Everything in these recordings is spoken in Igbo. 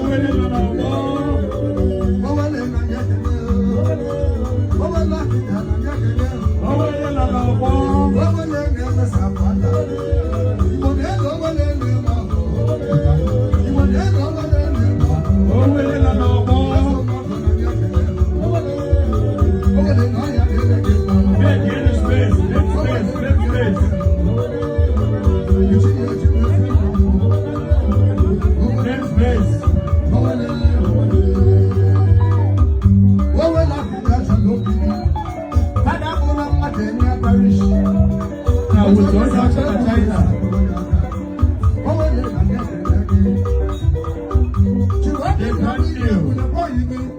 Owele nọ n'ọgbọ. Owele nọ n'ọgbọ. Owele nọ n'ọgbọ. Make any space, make space, make space. Make space. Na with onye ọcha na China. They can't kill. What are you doing?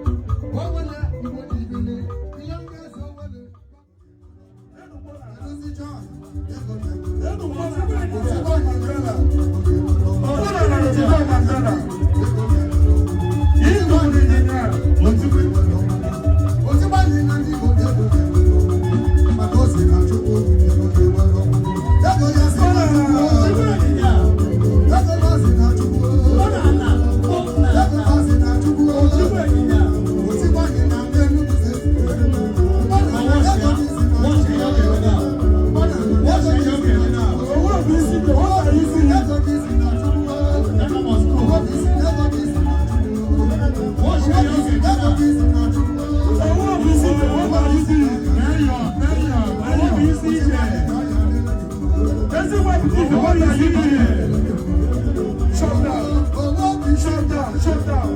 Shut down. Shut down. Shut down.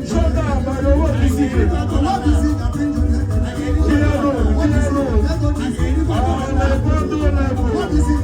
Shut down by the world. Clear road. Clear road. On the level.